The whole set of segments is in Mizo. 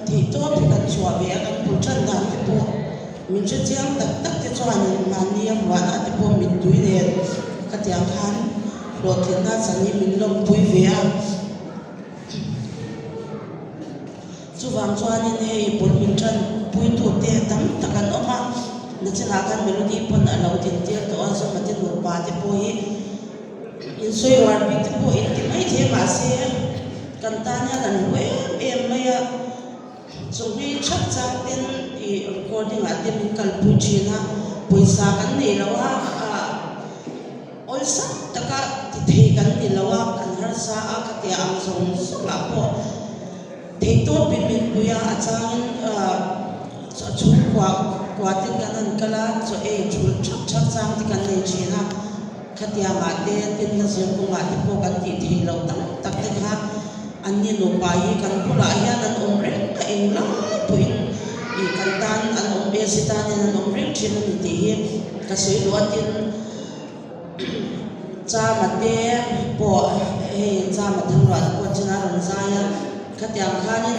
theihtawp hi kan chhuah ve a, kan bul tan dan te pawh min hre chiang tak tak te chuanin mahni a huanah te pawh mittui nen khatiang khan hlawhtlinna changin min lawmpui ve a. Chuvang chuanin hei bul min tan puitute tam tak an awm a, nachinah khan Melody pawn a lo dintir tawh a, Zawma te nupa te pawh hi insawi uar bik te pawh inti mai thei mahse kan tan hian an hlu em em mai a, chawhmeh thap chak ten ih recording ah te min kalpui thin a, pawisa kan nei lo a, ah. Awlsam taka ti thei kan ni lo a, kan harsa a, ka tia ang zawng zawngah pawh theihtawpin min pui a, a changin chhungkua kuatin kan han kal a, chaw ei thulh thap thap chang te kan nei thin a, khatiangah te tinna zir kawngah te pawh kan tih theih loh tam tak te kha anni nupa hi kan bulah hian an awm reng a, englai pawhin ih kan tan an awm ve si tan hian an awm reng thin a ni tih hi ka sawi duh a, tin. Chama te pawh hei Chama Thangruah te pawh chin a rawn zai a, khatiang khanin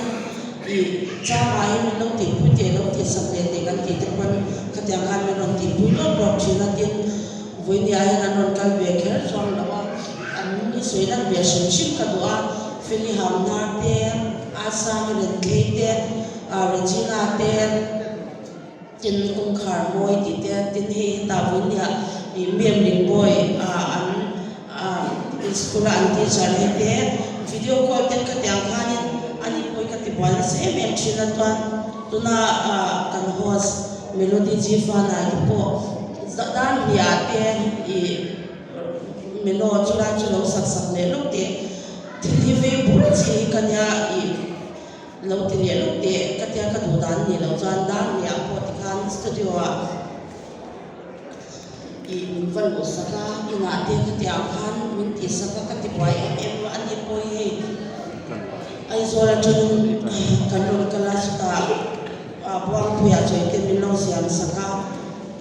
ih Chama hi min lo tihpui teh lo tih sak leh teh kan tih te pawn khatiang khan min rawn tihpui lawp lawp thin a, tin vawinia hian an rawn kal ve kher chuang lo a, an ni sawi lan ve hrim hrim ka duh a, Feli Hamnar te, Asami Renthei te, Regina te. Tin kawngkhar mawi tih te tin hei hetah vawinia ih mem ringbawi ah an ah school a an teacher hei te video call ten khatiang khanin ani pawh hi ka ti buai nasa em em thin a chuan tuna ah kan host Melody G Fanai te pawh dar hniah te ih Melo chulai chu lo sak sak leh lawk teh thil hi vei bur chi hi ka nia ih. Lo ti leh lawk teh ka tia ka duh dan nih loh chuan dar hniah pawh tikhan studio ah ih min va luh sak a, inah te ka tih ah khan min tih sak a ka ti buai em em a ni pawh hi hei Aizawl atangin kan rawn kal a chutah Buangpuiah chawi te min lo siam sak a.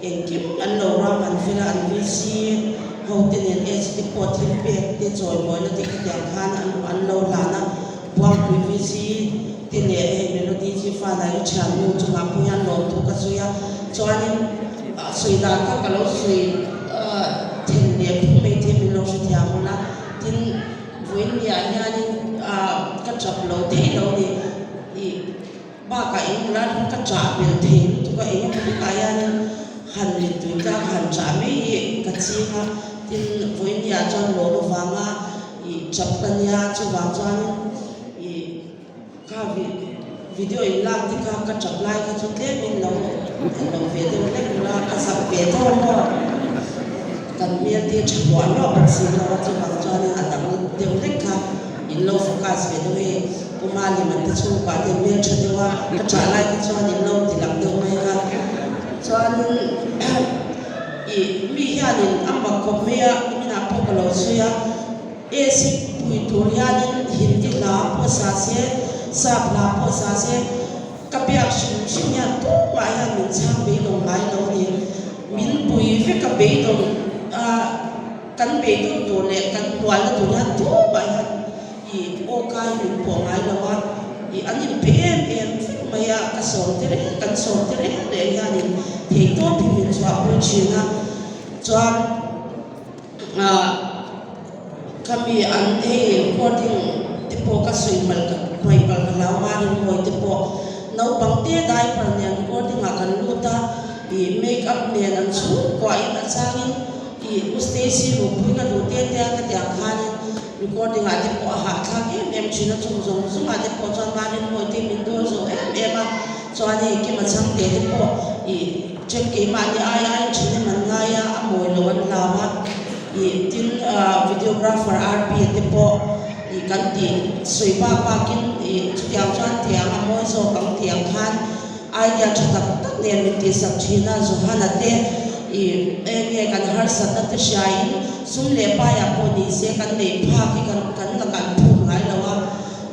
Engkim an lo ram an fel a, an VC ho te nen H te pawh thil pek te chawimawina te khatiang khan an an lo hlan a, Buangpui VC te leh hei Melody chi fana i thiannu chungah pawh hian lawmthu ka sawi a, chuanin a sawi dan kha ka lo sawi then leh phung mai thei min lo hrethiam ula, tin vawiin niah hianin ka tap lo thei lo ni ih. Bakah eng lai pawh ka chah belh thei lutuk a, eng emaw hlekah hianin han mittui tlak han chah mai hi ka ching a, tin vawinia chuan lawm avanga ih chap ka nia, chuvang chuanin ih kha video in lak te kha ka chap lai kha chu tlemin lo han lo ve deuh hlek ula, ka zak ve deuh a maw, kan hmel te tha hluah hluah bawk si lo a, chuvang chuanin a dang deuh hlek kha. In lo focus ve deuh hei Pu Maliman te chhungkua te hmel tha deuh a, ka chah lai te chuan in lo ti lang deuh mai a. Chuanin ih mi hianin a mak khawp mai a, niminah pawh ka lo sawi a, AC pui tur hianin Hindi hla pawh sa se, Sap hla pawh sa se, ka biak hrim hrim hian tumah hian min chhang beidawng ngai lo a ni. Min pui vek a beidawng a. Kan beidawng tur leh kan hnualna tur hian tumah hian ih aw kai min pawh ngai lo a, ih an inpe em em vek mai a, ka sawm te reng kan sawm te reng reng hianin theihtawp hi min chhuahpui thin a, chuan ah khami an hei recording te pawh ka sawi hmal ka hmai palh ka hlau marin hawi te pawh naupang te diaper nen recording ah kan lut a, ih make up nen an chhungkuahin a changin. Ih, U Stacy rupui ka duh te te a ka tih ang khanin recording ah te pawh a hahthlak em em thin a, chung zawng zawng ah te pawh chuan Marin Mawi te min dawl zo em em a, chuan hei Kima Chhangte te pawh ih then keimahni ai aiin then em an ngai a, a mawi lo an hlau a, ih tin videographer RP te pawh ih kan tih sawi bak bakin ih chutiang chuan tiang a mawi zawk ang tih ang khan Idea tha tak tak nen min tihsak thin a, Johana te ih eng nge kan harsatna te hriain sum leh paiah pawh ni se kan neih phak hi kan kan lakah an phut ngai lo a,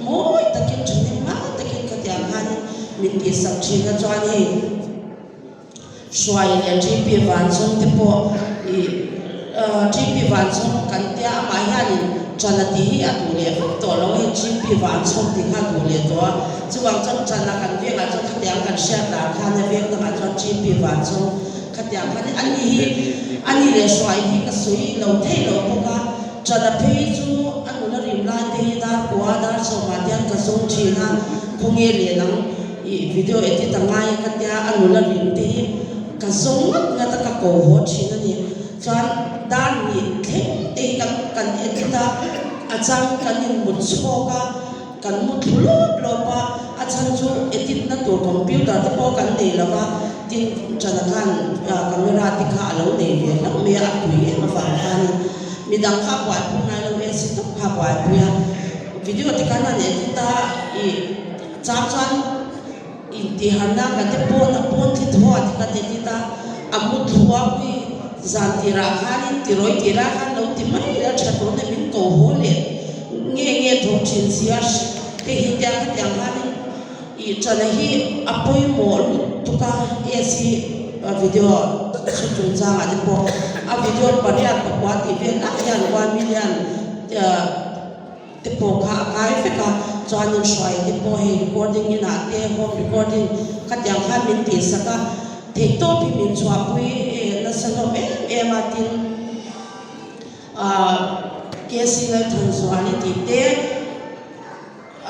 mawi takin thahnem ngai takin khatiang khanin min tihsak thin a, chuan hei Hruai leh GP Vanzawng te pawh ih GP Vanzawng kan tia amah hianin. Chana tih hi a duh leh vak tawh lo a, hei GP Vanchhawng tih kha a duh leh tawh a. Chuvang chuan Chana kan vengah chuan khatiang kan hriat dan khan a veng dangah chuan GP Vanchhawng khatiang khan ani hi ani leh hruai hi ka sawi lo thei lo bawk a. Chana phei chu a nula rim lai te hi dar kua dar sawmah te hian ka zawng thin a, khawnge leh nang ih video edit a ngai a ka tia a nula rim te hi ka zawng ngat ngat a ka ko haw thin a ni. Chuan dar hnih thleng te hi kan kan edit a, a chang kan inmut chhawk a, kan mu thlu lawp lawp a, a chhan chu edit na tur computer te pawh kan nei lo va, tin Chana khan camera te kha a lo nei ve hlauh mai a, a tui em avang khanin midang kha a buaipui ngai lo AC tawp kha a buaipui a, video te khan an edit a, ih chang chuan. Intihharna kan te pawn a pawn thli thaw a ti ka ti tit a, a mu thluak hi zan tirah khanin tirawi tirah khan lo ti mai ila tha tur nen min ko haw leh nge nge thawk thin sia hei hi tia khatiang khanin ih chana hi a pawimawh lutuk a AC video chhut chungchangah te pawh a video pariat pakua tih vel lah hian one million te pawh kha a kai vek a, chuanin hruai te pawh hei recording inah te home recording khatiang khan min tihsak a, theihtawp hi min chhuahpui nasa hlawm em em a tin ahh KC Lalthanzuali tih te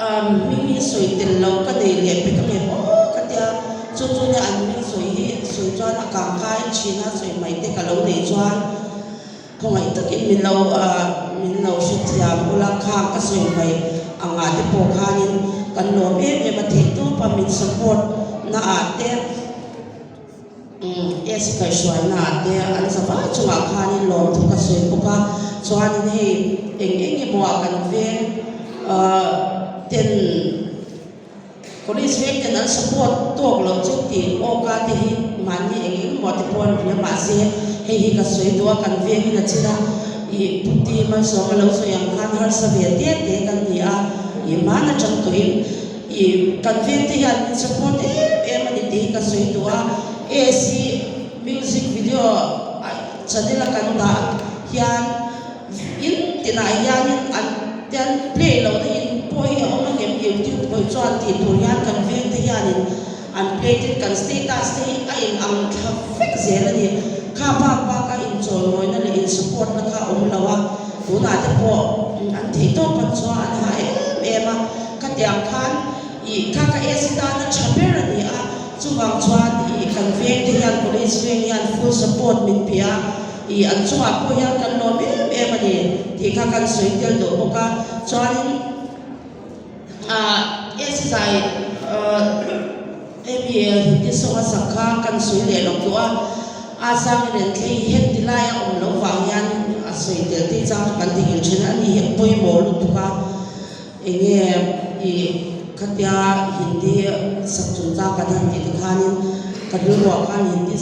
ahh hming hi sawi tel lo ka nei leh pek ange aw ka tia chu chu nia an hming sawi hi sawi chuan a kangkai thin a sawi mai te ka lo nei chuan. Khawngaih takin min lo min lo hrethiam ula kha ka sawi mai angah te pawh khanin kan lawm em em a theih tawp a min support na ah te S kaihhruaina ah te an za vai chungah khanin lawmthu ka sawi bawk a chuanin hei eng eng emaw ah kan veng ten Police veng ten an support tawk loh chu tih awka te hi mahni eng eng maw te pawh an ri a mahse hei hi ka sawi duh a kan vengin a chin a ih puti malsawm a lo sawi ang khan harsa ve te te kan ni a ih hman atang tawhin ih kan veng te hian min support em em a ni tih hi ka sawi duh a AC music video channel a kan dah hian In tinah hianin an te an play lohna in pawh hi a awm a ngem YouTube hawi chuan tih tur hian kan veng te hianin an play tin kan status te hi a in ang thla vek zel a ni. Kha bak bak a inchawimawina leh in support na kha a awm lo a, tunah te pawh an theih tawp an chuan an ha em em a, khatiang khan ih kha ka AC tana tha ber a ni a, chuvang chuan ih kan veng te hian college veng hian full support min pe a. Ih an chungah pawh hian kan lawm em em a ni tih kha kan sawi tel duh bawk a, chuanin ah exercise hemi Hindi song a sak kha kan sawi leh lo duh a, a sang in thlei het ti lai a awm loh vang hian a sawi tel tih chang chu kan theihnghilh thin a, ani hi a pawimawh lutuk a, enge ih khatia Hindi sak chungchang kan han tih te khanin ka rilruah khan Hindi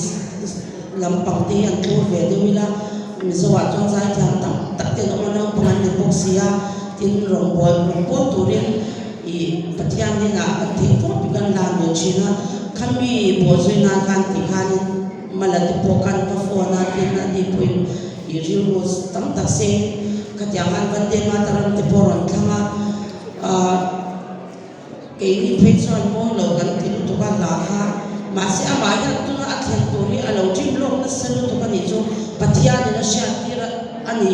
Lampang te hi an tlur ve deuh ila, Mizoah chuan zaithiam tam tak te an awm a, naupang an ni bawk si a, tin rawngbâwl rawngbâwl turin ih Pathian hnenah kan theih tawp hi kan lan ve thin a, khami bawhzui nan khan tih khanin Mala te pawh khan ka phone a tin a ni pawhin ih rilru tam tak seng khatiang khan Vande Mataram te pawh rawn thlang a, ah. Keini phei chuan mawi lo kan ti lutuk a hla kha, mahse amah hian tuna a thlen tur hi a lo rim lawk nasa lutuk a nih chu Pathianin a hriattir a ni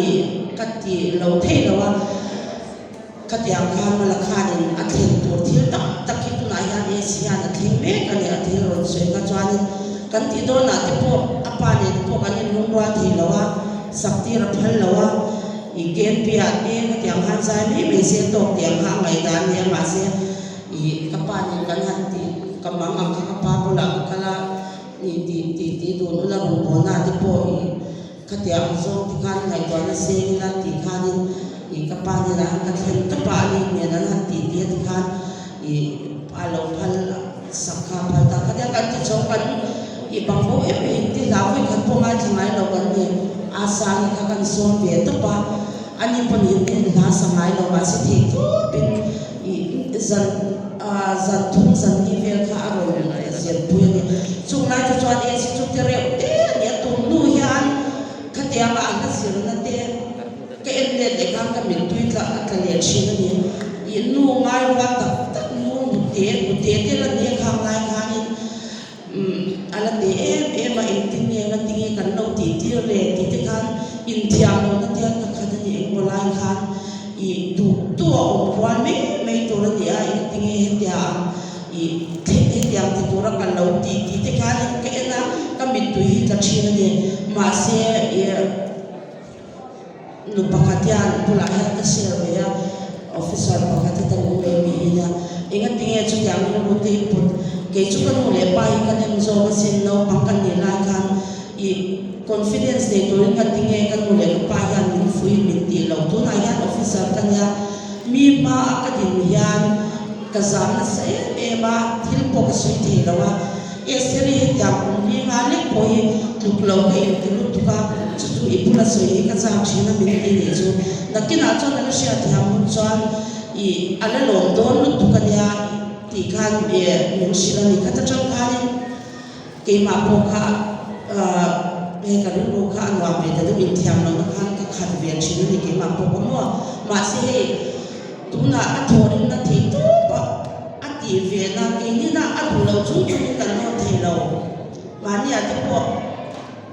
ka ti lo thei lo a, khatiang khan Mala khanin a thlen tur thil tam tak hi tunah hian AC hian a thleng mek a ni a thil rawn sawi kha chuanin kan tih dawnah te pawh a pa nen te pawh kan inlungrual thei lo a, sak tir a phal lo a. I KNP ah te khatiang khan zai mai mai se tawk tiang kha a ngaihdan nia mahse i ka pa nen kan han ti ka mang ang kha ka pa bulah ka kal a i ti ti ti dun ula rawngbawlna te pawh i khatiang zawng te khan ngaihtuahna seng ila tih khanin i ka pa nen ah ka thlen tawp a ani nen an han ti ti a tikhan i a lo phal sak kha phal ta khatiang kan ti chho kan i bang bo em em ti hlau vawikhat pawh ngaithla ngai lo kan ni a sangi kha kan sawm ve tawp a ani pawn in en hla sa ngai lo mahse theih tawpin i zan ah zan thum zan ni vel kha a rawn zirpui a ni chung lai te chuan AC chu ti reuh te a ni a tum hnu hian khatianga a hla zirna te ka en let leh. leh khan ka mittui tla a tla leh thin a ni. Ih nu ngai rual tak tak nu hnute hnute te la nia khang lai khanin umm a la ti em em a engtin nge nga tinge kan lo tih tir le tih te khan inthiam lohna te an ka khat a ni engmaw lai khan ih duh duh a awm rual mai mai tur a ni a engtinge hetia ang ih hetiang ti tura ka lo tih tih te khan ka en a ka mittui hi tla thin a ni mahse ih. Nu pakhat hian bulah hian ka share ve a, officer pakhat hi ka lung leh miin a, engatinge chutiang rilru te hi put, kei chu ka nu leh pa hi ka nem zawk asin, naupang ka nih lai khan ih confidence nei turin ngatinge ka nu leh ka pa hian min fuih min tih loh, tunah hian officer ka nia, mi hma a ka din hian ka zam nasa em em a, thil pawh ka sawi thei lo a. Estheri hetiang kum li nga lek pawh hi tluk lo ka inti lutuk a, chu chu i bula sawi hi ka chak thin a min ti nih chu. Nakinah chuan a la hriat thiam hun chuan i a la lawm dawn lutuk a nia tih khan i min hrilh a ni. Khat atang khanin keimah pawh kha hei ka rilru kha a nuam ve ta deuh inthiam lohna khan ka khat ve thin a ni keimah pawh ka maw. Mahse hei tunah a thawhrimna theih tawp a. A tih ve na keinin a a duh lo chung chungin kan nawr thei lo. Mahnia te pawh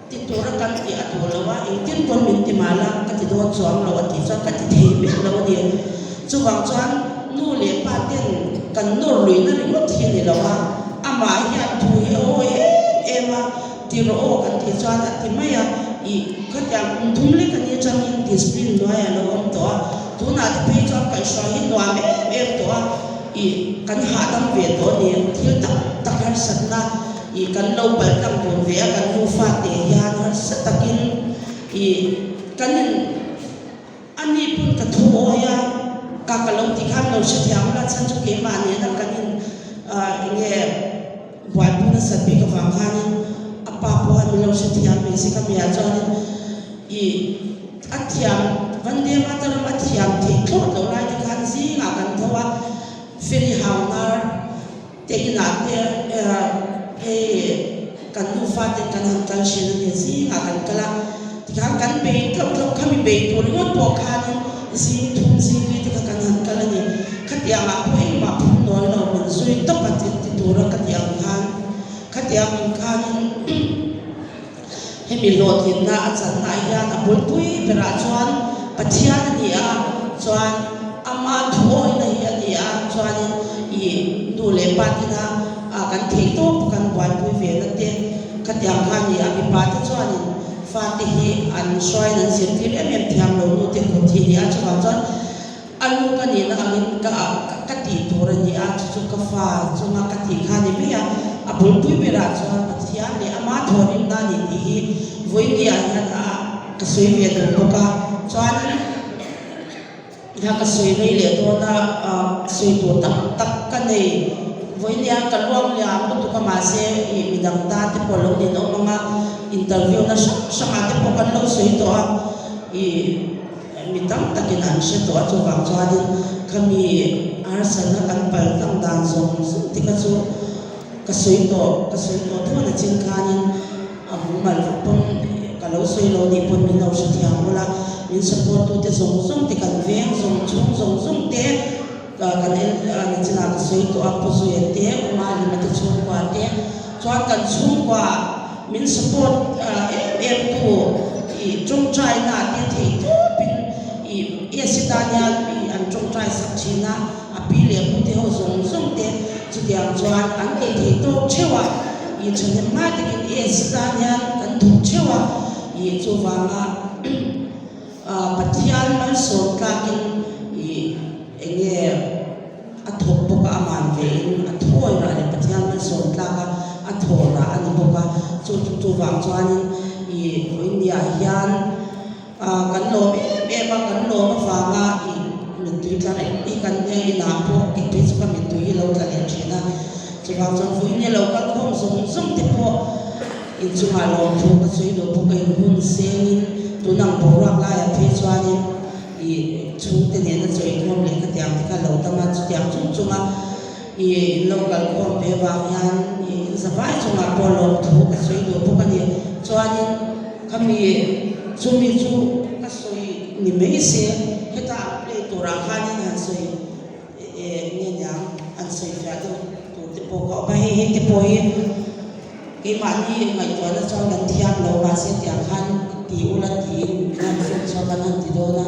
ti tura kan tih a duh lo a, engtin pawn min ti mah la ka ti dawn chuang lo a tih chuan ka ti thei miah lo a ni. Chuvang chuan nu leh pa ten kan nawr luihna ringawt hi a ni lo a, amah hian thu hi a awi em em a, ti rawh aw kan tih chuan a ti mai a, ih khatiang kum thum lek a ni atangin discipline hnuaiah a lo awm tawh a, tunah te phei chuan kaihhruai hi nuam em em tawh a. Ih kan hahdam ve tawh a ni, thil tak tak harsatna ih kan lo pal tlang dun ve a, kan nufa te hian harsa takin ih kan in a ni pawn ka thu awi a, ka ka lo tih khan lo hrethiam ula chhan chu keimah nena kan in ah eng nge buaipui nasat bik avang khanin a pa pawh khan min lo hrethiam mai se ka miah chuanin ih. A thiam, Vande Mataram a thiam theih thlawt loh lai te khan zingah kan tho a, Feli Hauhnar te inah te hei kan nufa ten kan han kal thin a ni, zingah kan kal a, tikhan kan bei tlauh tlauh khami bei tur ringawt pawh khanin zing thum zing li te kha kan han kal a ni, khatiangah pawh engmah phun nawn lo min zui tawp a ti tura ka tih ang khan khatiang in khanin. Hemi hlawhtlinna a channaah hian a bulpui berah chuan Pathian a ni a, chuan ama thuawina hi a ni a, chuanin i nu leh pa tina kan theih tawp kan buaipui ve na te khatiang kha a ni a, mipa te chuanin fate hi an hruaiin an zirtir em em thiam lo nu te kut hi a ni a, chuvang chuan A nu ka nihna angin ka ka tih tur a ni a, chu chu ka fa chunga ka tih kha a ni mai a. A bulpui berah chuan Pathian leh ama thawhrimna a ni tih hi vawinia hian a ka sawi ve duh bawk a. Chuanin ha ka sawi rei leh dawn a, sawi tur tak tak ka nei. Vawinia ka luang liam lutuk a mahse ih midang tan te pawh lo ninawm ang a, interview na hrang hrangah te pawh kan lo sawi tawh a, ih. Mi tam takin an hre tawh a, chuvang chuanin khami harsatna kan pal tlang dan zawng zawng te kha chu ka sawi tawh, ka sawi tawh tho a nachin khanin a mumal vak pawn ka lo sawi lo nih pawn min lo hrethiam ula, min support tute zawng zawng te kan veng zawng chhung zawng zawng te kan en nachinah ka sawi tawh a, Pu Zuia te, U Malima te chhungkua te chuan kan chhungkua. Min support em em tu i tawngtai na te theih tawpin i esi tan hian i an tawngtai sak thin a, a pi leh pu te ho zawng zawng te chutiang chuan an tih theih tawk theuh a, i thahnem ngai takin esi tan hian kan thawk theuh a, i chuvanga Pathian malsawm tlakin i enge. A thawk bawk a, a man ve in a thawi rah leh Pathian malsawm tlak a, a thaw rah a ni bawk a. Chu chu chuvang chuanin i vawinia hian ah kan lawm em em a, kan lawm avanga i mittui tla reng hi kan nia inah pawh engphei chu ka mittui hi lo tla leh thin a. Chuvang chuan vawinia lo kal khawm zawng zawng te pawh inchungah lawmthu ka sawi duh bawk a, inhun sengin tunang boruak laiah phei chuanin. I chhungte nena chawikhawm leh khatiang te kha lo tam a, chutiang chung chunga i in lo kalkhawm ve vang hian i in zavai chungah pawh lawmthu ka sawi duh bawk a ni. Chuanin khami chumi chu ka sawi ni mai se. turah khanin han sawi nge niang han sawi fiah deuh tur te pawh ka awm a, hei hei te pawh hi keimahni ngaihtuahna chuan kan thiam lo mahse tiang khan ti ula tiin min han fiah chuan kan han ti dawn a.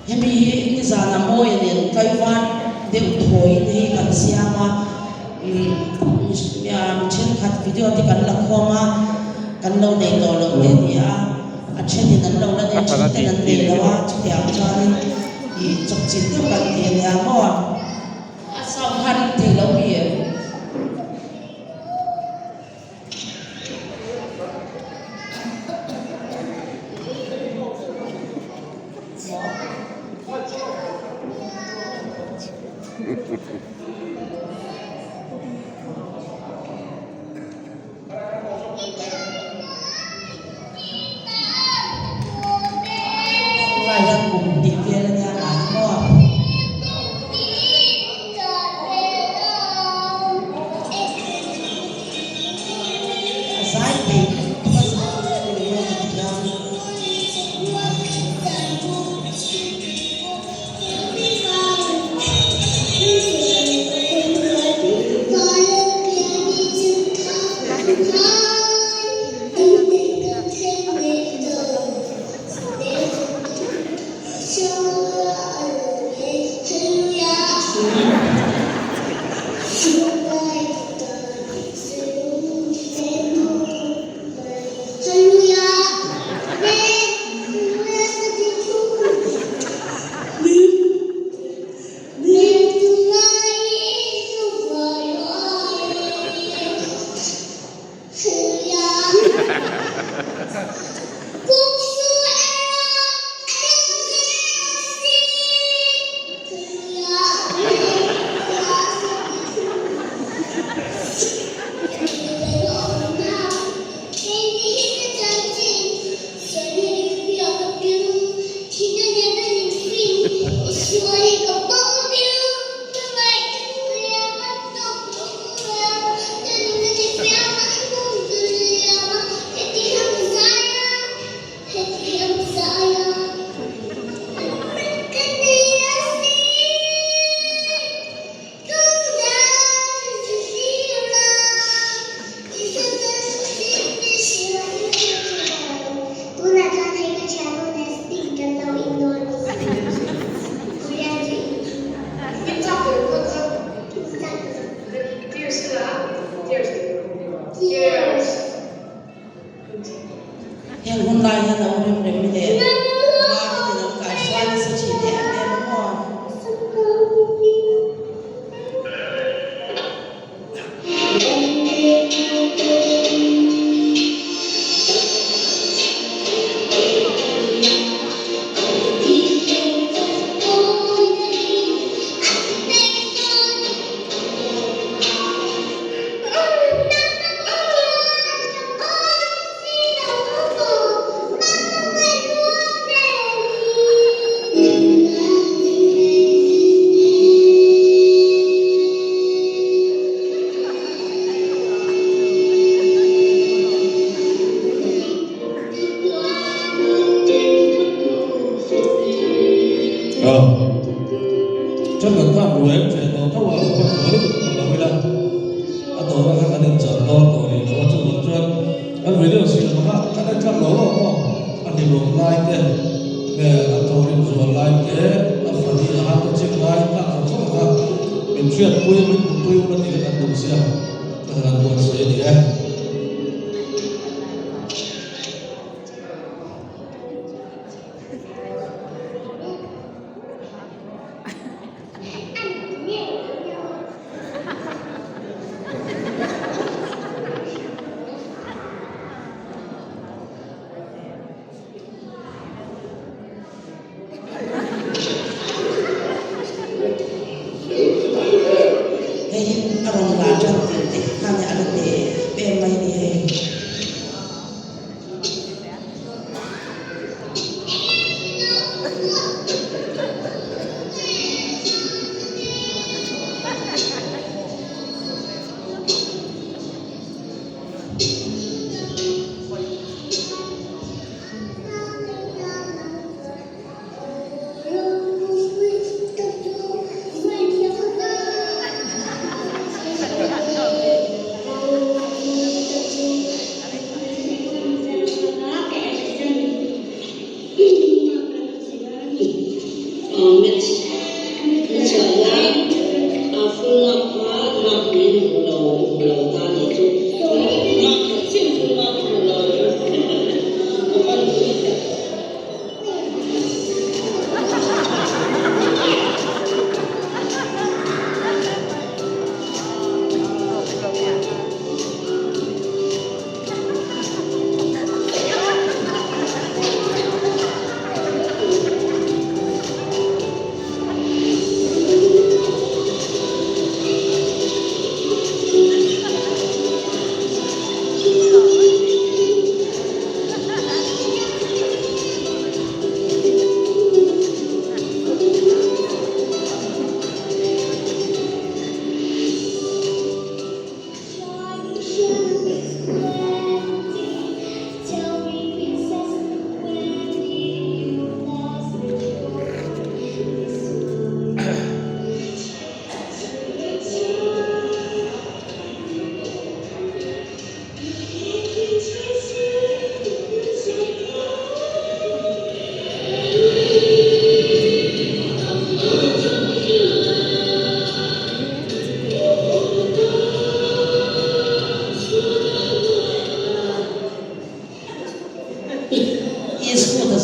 Hemi hi nizan a mawi nen tlaivar deuh thawiin hei kan siam a, mi thenkhat video te kan la khawm a, kan lo nei tawh loh te a ni a, a thenin an lo la nei a, then ten an nei lo a, chutiang chuanin ih chawpchilh deuh kan ti a nia maw. A sound kha ring thei lo mi em? Tunah hian kum hnih vel a nia mah hi maw. A zai thei lutuk a zai thei lutuk a ti a. Heng hun lai hian lo rem rem leh Mari ten an kai hruai nasa thin em em a maw? Chuan kan khan ruai an ṭhen tawh tho a, lo hman tawh lutuk tawh lo ila, a dawrah khan kan inchar dawn tawh rih lo a, chuvang chuan kan video siam ang a, kan en thlak lo lo maw, a hlimawm lai te nge a thawhrim zual lai te, a fani a han ta chik lai tak zawk zawk ang a, min hriatpui a, min hmuhpui ula tih kha kan duh sia, ka han buatsaih a ni e. Hei hi a rawn la tan tir te khan a la te em em a.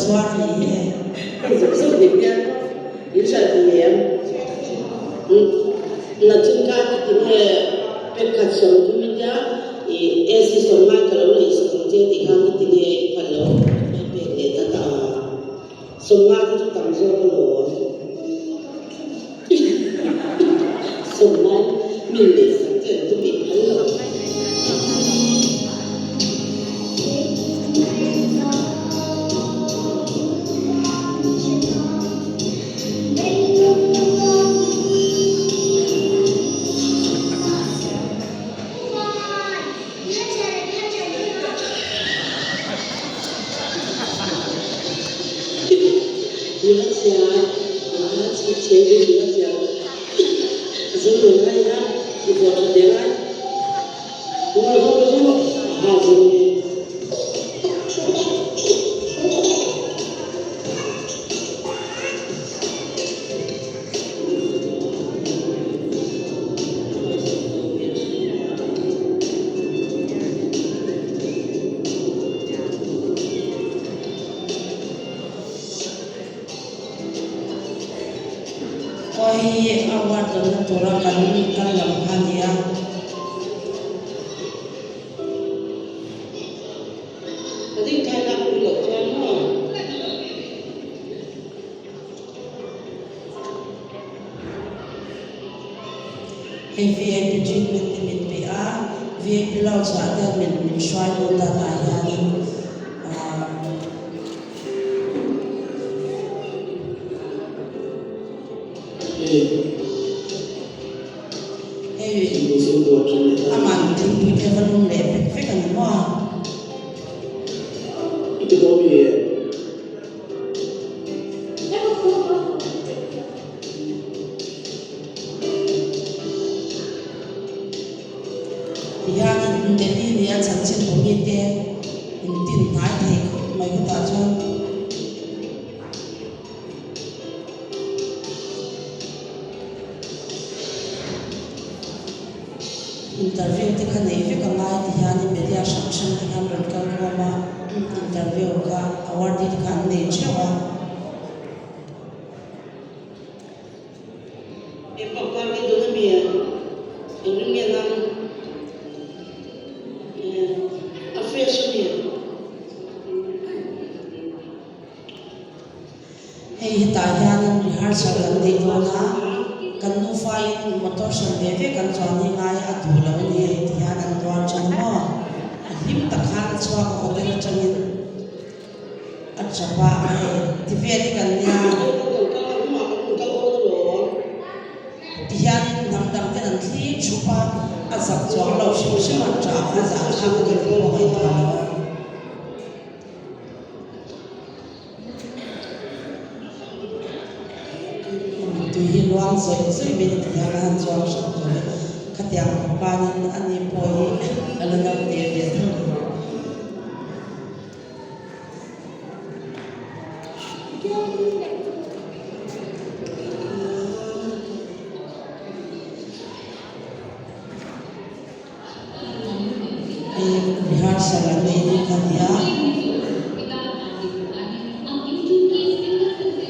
zuar a nih hi hei. Hei zuk zuk dik hian in hrilh thei em? Nachin khan ka ti nge pek khat 30 i tia i AC 50 ka lo lei sak ang che tih khan ka ti nge i phal lo a pek leh dat a, 50 te chu tam zawk alawm. 50 min lei sak che ang chu tih phal lo. Aw hei hi a ward lamna tura kan kal lam kha a ni a. Hei VIP treatment te min pe a, VIP lounge ah te hian min hruai lut a tah hianin ahh. Hei aman thingpui te va lum leh vek vek a ni maw a? Tihianin Delhi nia chanchin bu mite intin hnai thei khawp mai khawtah chuan. Interview te kha nei vek a ngai ti hianin media hrang hrang te khan rawn kal khawm a, interview kha awardee te kha an nei theuh a. Hei hetah hianin rehearsal kan nei dawn a, kan nufain motor hran ve ve kan chuan hi ngai a duh lo a ni hei ti hian an tuar thin maw? A hlim tak khan a chhuak a hotel atangin a tap a hei ti vel hi kan nia. Ti hianin hnam dang ten an thlir thup a, a zak chuang lo hrim hrim an tah kha zah thlak a ni tih pawh ngaihtuah lo a. Tui hi luang zawih zawih mai ni tihian a han chuang hrang tawh e. Khatiang khanin ani pawh hi a la naute ve tho a ni. Hei rehearsal an nei ni kha nia.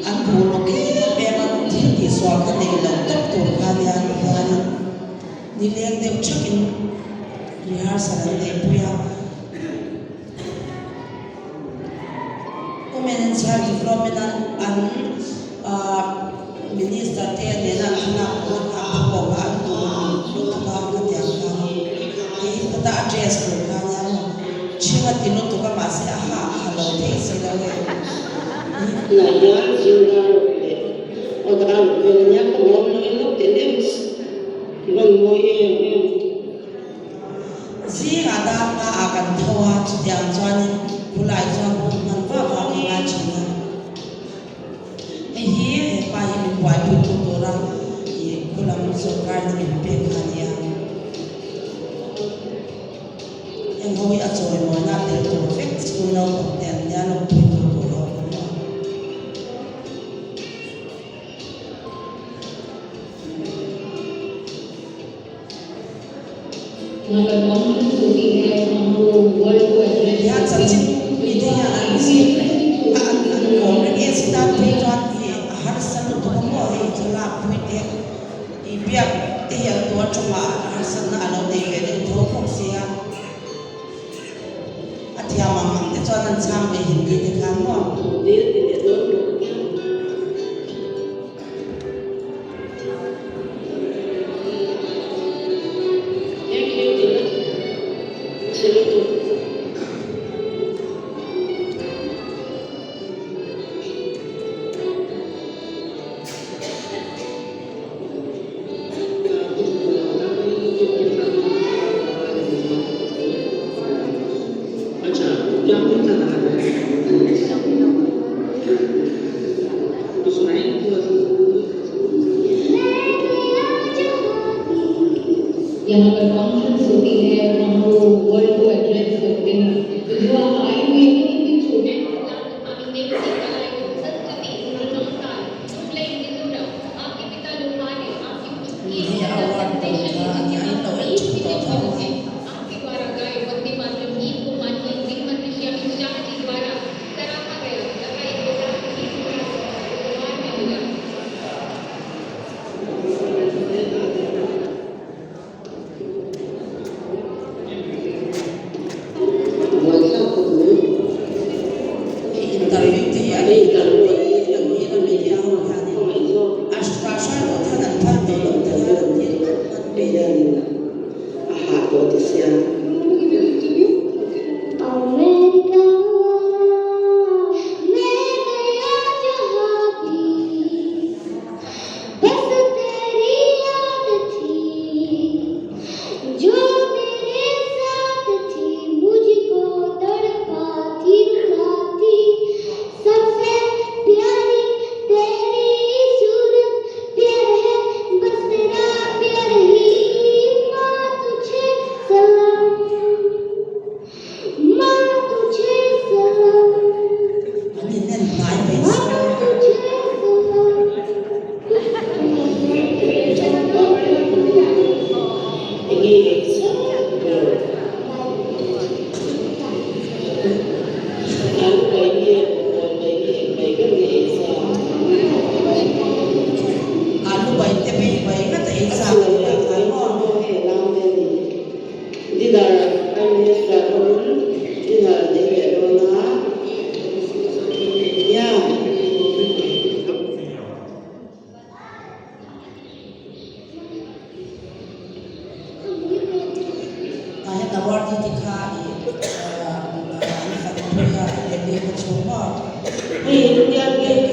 An duh lawk em em a, thil tihsual kha nei lo tawp tur kha nia ti hianin nileng deuh thakin rehearsal an neihpui a. Women and Child Development an an ah Minister te nena an thlalak pawh a nghak te pawh kha an duh lutuk a khatiang khan hei khata a dress tur kha ania maw ṭhing a ti lutuk a mahse a ha ha lo thei si lo hei. Tunah hian zirlai ruk leh awdar ruk vel ania ka lawm lo in lo teh deuh i rawn mawi em em. Zingah dar hmaah kan tho a, chutiang chuanin khulai chuan hun hman vak vak a ngai thin a. Hei hi he pa hi min buaipui tu tura ih khulam sorkar in min pek kha a nia. Heng ho hi a chawimawina tel tur vek school naupang te an nia lawmpui tu tur ho an awm a. Hian chanchin mite hian an zir a an an Inbiak te hi an tuar tawngah harsatna a lo nei ve deuh tho bawk sia. A thiam ang ang te chuan an chhang ve Hindi te khan maw? Dil ti leh dawn bawk nia. Thank you ti la chhe lutuk. Hei award dawn kha a nia in lo en thin tawh tho. Buaithlak khawp mai. Hei interview te hi an interview hi an ni a media ho hianin a hruai tawh te hian an phal tawh lo te hian an thil an pe a hah tawh ti sia. An inen hnai mai sia. Alu bai te phei bai ngat a ei chak a nia khan maw. Dinner Prime Minister hovin dinner an ei leh dawn a nia. Tah hian award hi ti kha i an fak pui a Delhi khaw chhung maw. Hei India Gate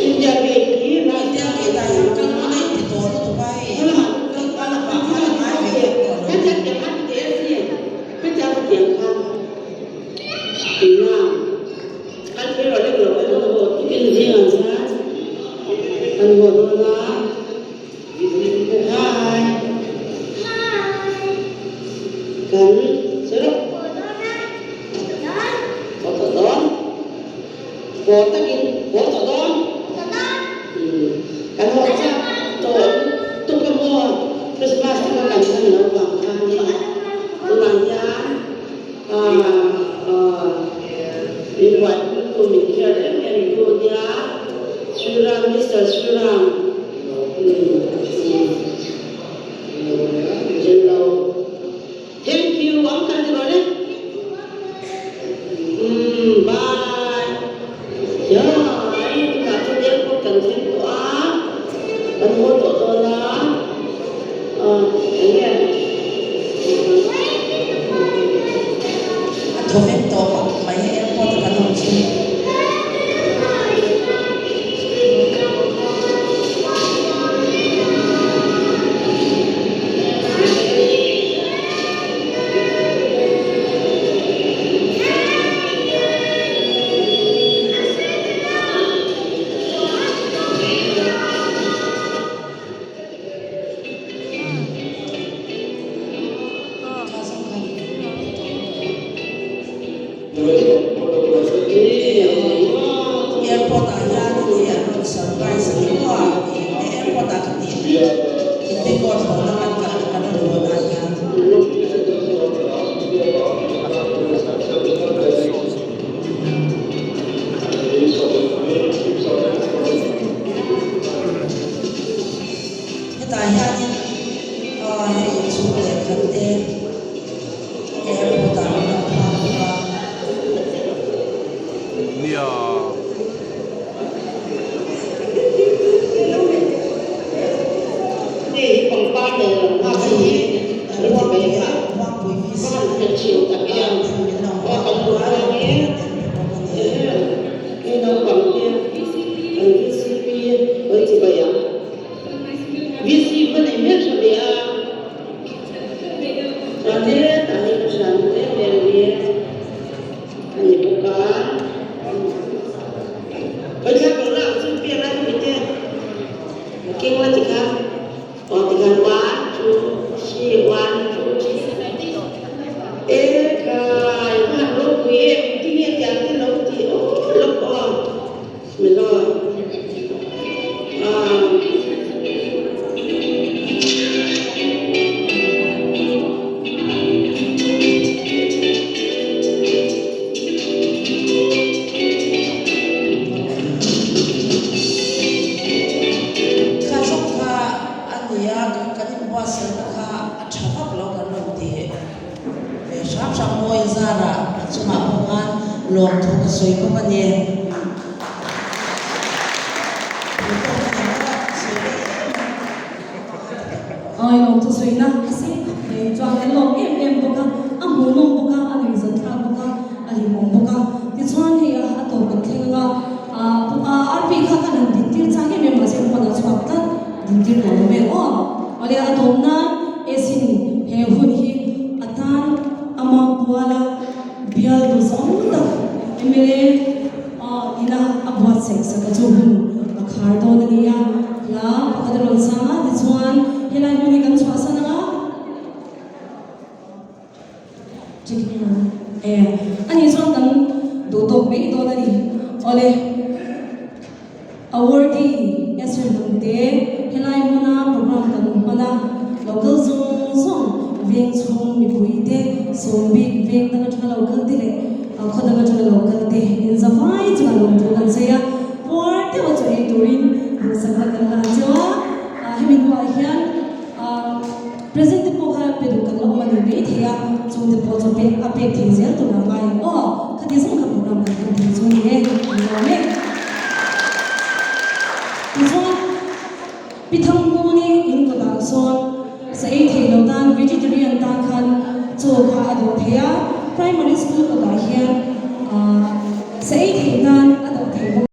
India Gate hi India Gate ah hian kal hman a inti tawh lutuk a hei a lakah khan a ngai ve vek tawh lo. A thaw vek tawh khawp mai hei airport a kan awm chu. zarah a chungah pawh khan lawmthu ka sawi bawk a ni. Awi lawm chu sawi na a sei khawp mai chuan kan lawm em em bawk a, a hmuhnawm bawk a, a nuihzat thlak bawk a, a hlimawm bawk a. Tichuan hei a a tawp kan thleng anga ah RP kha kan han dintir chak em em mahse pawn a chhuak tlat dintir tawh lo em aw. Awle a tawp nan Esin he hun hi a tan ama kuala bial duh zawng tak mla ina a buatsaih sak a chu hun a khar dawn a ni a, hla pakhat a rawn sang a tichuan helai hmun hi kan chhuahsan ang a. E ani chuan kan duh tawk mai dawn a ni. Awle awardee Esther Hnamte helai hmuna program kan hman a, local zawng zawng veng chhung mipui te sawm bik veng dang atanga lo kal te leh khaw dang atanga lo kal te in za vai chuan lawmthu kan sawi a, puar deuh a chaw ei turin duhsakna kan hlan cheu a, hemi hnuah hian Present te pawh kha pe duh kan la awm a ni mai thei a, chung te pawh chu pek a pek thei zel tur a ngai ang aw. Khati zawng kha program kan hman thei chu ni e, ni lo mek. Tichuan, Pi Thangnguni in kawtah sawn sa ei thei lo tan vegetarian tan khan chaw kha a dawh thei a, primary school kawtah hian sa ei thei tan a dawh thei bawk.